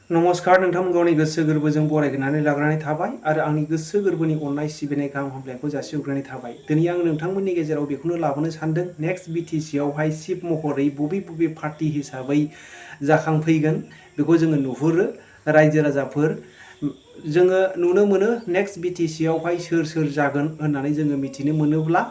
नमस्कार नोंथांमोन गावनि गोसो गोरबोजों बरायग्रोनानै लाग्रोनाय थाबाय आरो आंनि गोसो गोरबोनि अननाय सिबिनाय गाहाम हामलायनायखौ जासिहरग्रोनाय थाबाय। दिनै आं नोंथांमोननि गेजेराव बेखौनो लाबोनो सानदों नेक्स्ट BTC आवहाय चिफ महरै बबे पार्टी हिसाबै जाखांफैगोन बेखौ जोङो नुहुरो रायजो राजाफोर जोङो नुनो मोनो नेक्स्ट BTC आवहाय सोर जागोन होननानै जोङो मिथिनो मोनोब्ला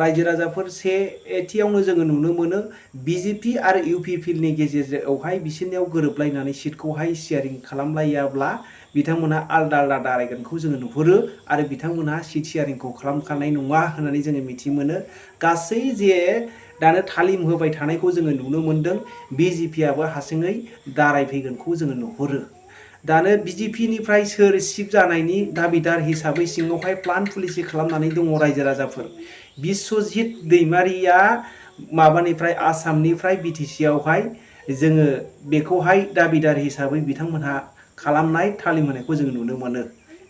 रायजो राजाफोर सेथियावनो जोङो नुनो मोनो BJP आरो UPP नि गेजेरावहाय बिसोरनियाव गोरोबलायनानै सिटखौहाय शेयारिं खालामलायाब्ला बिथांमोनहा आलदा आलदा दारायगोनखौ जोङो नुहुरो आरो बिथांमोनहा सिट शेयारिंखौ खालामखानाय नङा होननानै जोङो मिथि मोनो। गासै जे दानो तालिम होबाय थानायखौ जोङो नुनो मोनदों BJP आबो हारसिङै दारायफैगोनखौ जोङो नुहुरो। दानो BJP निफ्राय सोर चिफ जानायनि दाबिदार हिसाबै सिङावहाय प्लान पलिसि खालामनानै दङ रायजो राजाफोर। बिस्वजित दैमारिया माबानिफ्राय आसामनिफ्राय BTC आवहाय जोङो बेखौहाय दाबिदार हिसाबै बिथांमोनहा खालामनाय तालिम होनायखौ जों नुनो मोनो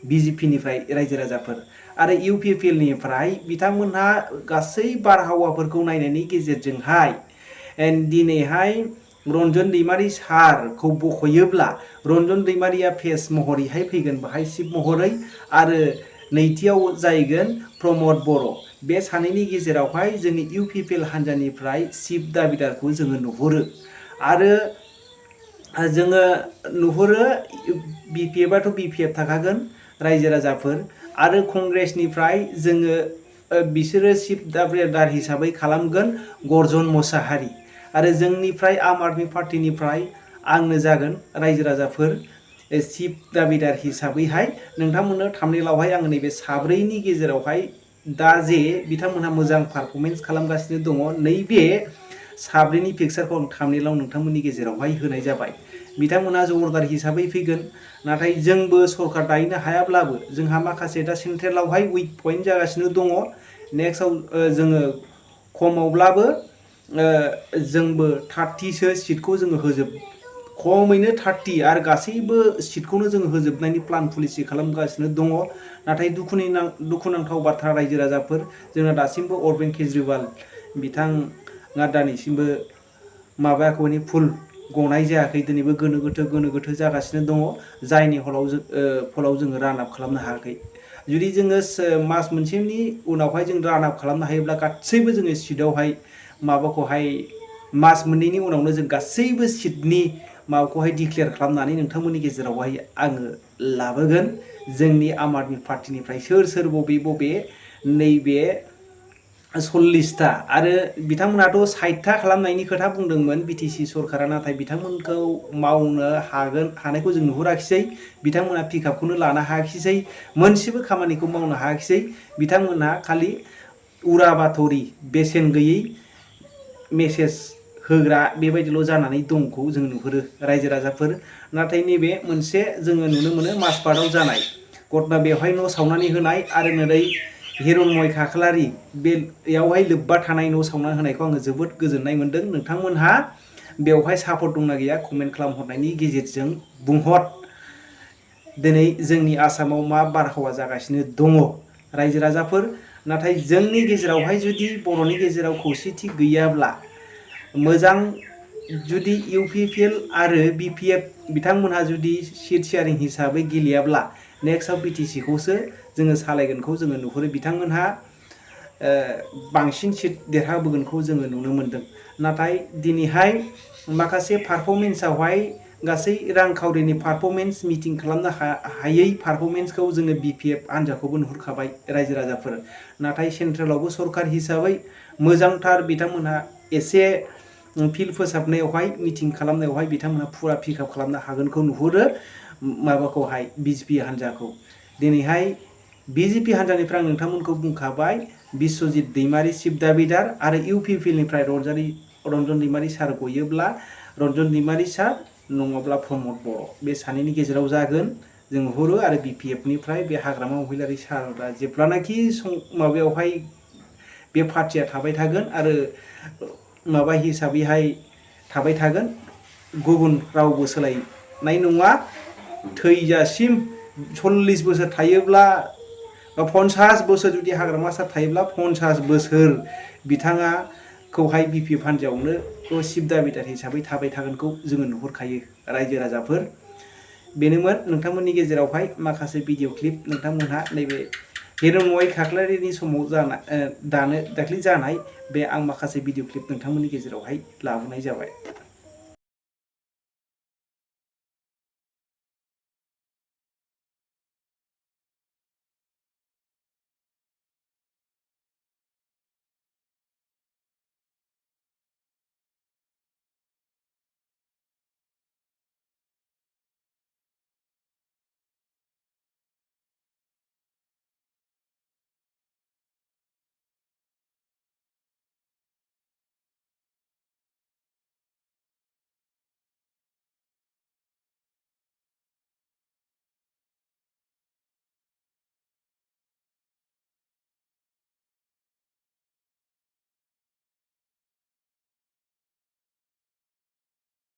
BJP निफ्राय रायजो राजाफोर आरो UPP निफ्राय बिथांमोनहा गासै बारहावाफोरखौ नायनायनि गेजेरजोंहाय दिनैहाय रन्जन दैमारि सारखौ बख'योब्ला रन्जन दैमारिया फेस महरैहाय फैगोन बाहाय चिफ महरै आरो नैथियाव जाहैगोन प्रमद बर'। बे सानैनि गेजेरावहाय जोंनि UPP हान्जानिफ्राय चिफ दाबिदारखौ जोङो नुहुरो आरो जोङो नुहुरो BPF आथ' BPF थाखागोन रायजो राजाफोर आरो कंग्रेसनिफ्राय जोङो बिसोरो चिफ दाबिदार हिसाबै खालामगोन गर्जन मोसाहारि आरो जोंनिफ्राय आम आदमी पार्टीनिफ्राय आंनो जागोन रायजो राजाफोर चिफ दाबिदार हिसाबैहाय नोंथांमोननो थाम्बनेइलावहाय आङो नैबे साब्रैनि गेजेरावहाय दा जे बिथांमोनहा मोजां पारफरमेन्स खालामगासिनो दङ नैबे साब्रैनि पिक्सारखौ आं थाम्बनेइलाव नोंथांमोननि गेजेरावहाय होनाय जाबाय। बिथांमोनहा जरदार हिसाबै फैगोन नाथाय जोंबो सरकार दाहैनो हायाब्लाबो जोंहा माखासे दा सेन्ट्रेलावहाय उइक पइन्ट जागासिनो दङ। नेक्स्टआव जोङो खमावब्लाबो जोंबो 30सो सिटखौ जोङो खमैनो 30 आरो गासैबो सिटखौनो जोङो होजोबनायनि प्लान पलिसि खालामगासिनो दङ। नाथाय दुखुनांथाव बाथ्रा रायजो राजाफोर जोंना दासिमबो अरविन्द केजरिवाल बिथाङा दिनैसिमबो माबाखौ फुल गनाय जायाखै दिनैबो गोनो गोथो जागासिनो दङ जायनि फलाव जोङो रान आप खालामनो हायाखै। जुदि जोङो मास मोनसेनि उनावहाय जों रान आप खालामनो हायोब्ला गासैबो जोङो सिटआवहाय माबाखौहाय मास मोननैनि उनावनो जों गासैबो सिटनि माबाखौहाय डिक्लेयार खालामनानै नोंथांमोननि गेजेरावहाय आङो लाबोगोन जोंनि आम आदमी पार्टीनिफ्राय सोर बबे नैबे 40टा आरो बिथांमोनाथ' 60टा खालामनायनि खोथा बुंदोंमोन BTC सरकारा नाथाय बिथांमोनखौ मावनो हानायखौ जों नुहुराखिसै। बिथांमोना पिकआपखौनो लानो हायाखिसै मोनसेबो खामानिखौ मावनो हायाखिसै। बिथांमोनहा खालि उरा बाथरि बेसेन गैयै मेसेज होग्रा बेबायदिल' जानानै दंखौ जों नुहुरो रायजो राजाफोर। नाथाय नैबे मोनसे जोङो नुनो मोनो माजबाटआव जानाय घटना बेवहाय न' सावनानै होनाय आरो नै हिरण्मय खाख्लारि बेयावहाय लोब्बा थानाय न' सावना होनायखौ आङो जोबोद गोजोननाय मोनदों। नोंथांमोनहा बेवहाय सापर्ट दंना गैया कमेन्ट खालामहरनायनि गेजेरजों बुंहर। दिनै जोंनि आसामाव मा बारहावा जागासिनो दङ रायजो राजाफोर। नाथाय जोंनि गेजेरावहाय जुदि बर'नि गेजेराव खौसेथि गैयाब्ला मोजां जुदि UPP आरो BPF बिथांमोनहा जुदि सिट शेयारिं हिसाबै गेलेयाब्ला नेक्स्टआव BTC खौसो जोङो सालायगोनखौ जोङो नुहुरो। बिथांमोनहा बांसिन सिट देरहाबोगोनखौ जोङो नुनो मोनदों। नाथाय दिनैहाय माखासे पारफरमेन्सआवहाय गासै रांखावरिनि पारफरमेन्स मिटिं खालामनो हायै पारफरमेन्सखौ जोङो BPF हान्जाखौबो नुहुरखाबाय रायजो राजाफोर। नाथाय सेन्ट्रेलावबो सरकार हिसाबै मोजांथार बिथांमोनहा एसे फिल्ड फोसाबनायावहाय मिटिं खालामनायावहाय बिथांमोनहा फुरा पिकआप खालामनो हागोनखौ नुहुरो माबाखौहाय BJP हान्जाखौ। दिनैहाय BJP हान्जानिफ्राय आं नोंथांमोनखौ बुंखाबाय बिस्वजित दैमारि चिफ दाबिदार आरो UPP निफ्राय रन्जन दैमारि सार गयोब्ला रन्जन दैमारि सार नङाब्ला प्रमद बर' बे सानैनि गेजेराव जागोन जों नुहुरो आरो BPF निफ्राय बे हाग्रामा महिलारि सारआ जेब्लानाखि माबायावहाय बे पार्टिया थाबाय थागोन आरो माबा हिसाबैहाय थाबाय थागोन गुबुन रावबो सोलायनाय नङा। थैजासिम 40 बोसोर थायोब्ला 50 बोसोर जुदि हाग्रामा सार थायोब्ला 50 बोसोर बिथाङा खौहाय BPF हान्जायावनो चिफ दाबिदार हिसाबै थाबाय थागोनखौ जोङो नुहुरखायो रायजो राजाफोर। बेनोमोन नोंथांमोननि गेजेरावहाय माखासे भिडिअ क्लिप नोंथांमोनहा नैबे हिरण्मय खाख्लारिनि समाव दाख्लै जानाय बे आं माखासे भिडिअ क्लिप नोंथांमोननि गेजेरावहाय लाबोनाय जाबाय।